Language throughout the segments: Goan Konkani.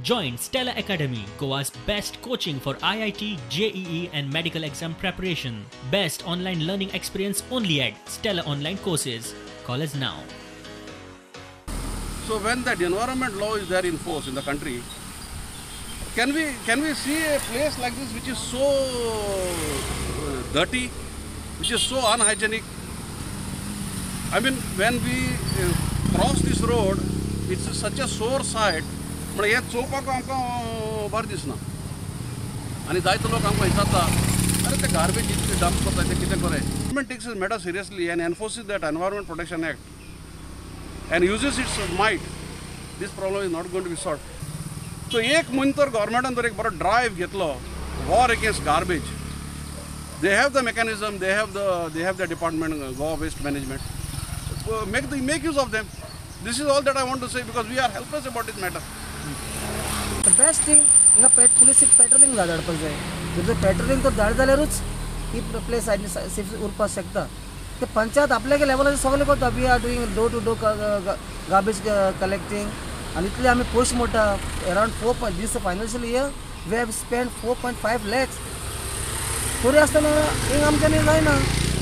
Join Stella Academy, Goa's best coaching for IIT, JEE and medical exam preparation. Best online learning experience only at Stella Online Courses. Call us now. So when that environment law is there in force in the country, can we see a place like this which is so dirty, which is so unhygienic? I mean, when we cross this road, it's such a sore sight. पण हे चोवपाक आमकां बरें दिसना आनी जायते लोक आमकां विचारता, अरे ते गार्बेज इतली डंप करता ते कितें करें? Government takes this matter seriously and enforces that Environment Protection Act and uses its might, this problem is not going to be solved. So एक म्हयनो तर गव्हर्मेंटान जर एक बरो ड्रायव्ह घेतलो, war against garbage, they have the mechanism, they have the department, Goa Waste Management, make use of them. This is all that I want to say because we are helpless about this matter. The best thing हिंगा पुलिसीक पेट्रोलिंग धाडपाक जाय. जर पेट्रोलिंग तर धाड जाल्यारूच ही प्लेस आनी सेफ उरपाक शकता. ते पंचायत आपल्यागे लेवलाचेर सगळें करता. We are doing door to door garbage collecting आनी इतले आमी पयशे मोडटा. Around 4 this financial year we have spend 4.5 lakhs. तरी आसतना हिंगा आमच्यांनी जायना.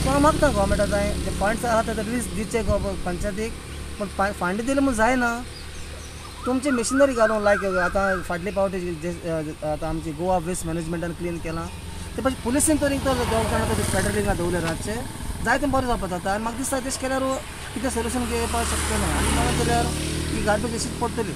सो हांव मागता गव्हर्मेंटा जाय जे फंड्स आहा ते रिलीज दिवचे पंचायतीक, पूण फंड दिले म्हूण जायना. तुमची मशिनरी घालून लायक आतां फाटले पावटी आतां आमची गोवा वेस्ट मॅनेजमेंटान क्लीन केलां ते पळय पुलिसीन तरी पेट्रोलिंगा दवरलें रातचें जायतें बरें जावपाक जाता. आनी म्हाका दिसता तशें केल्यार कितें सोल्युशन घेवपाक शकता ना आनी ना जाल्यार ही गार्बेज अशीच पडटली.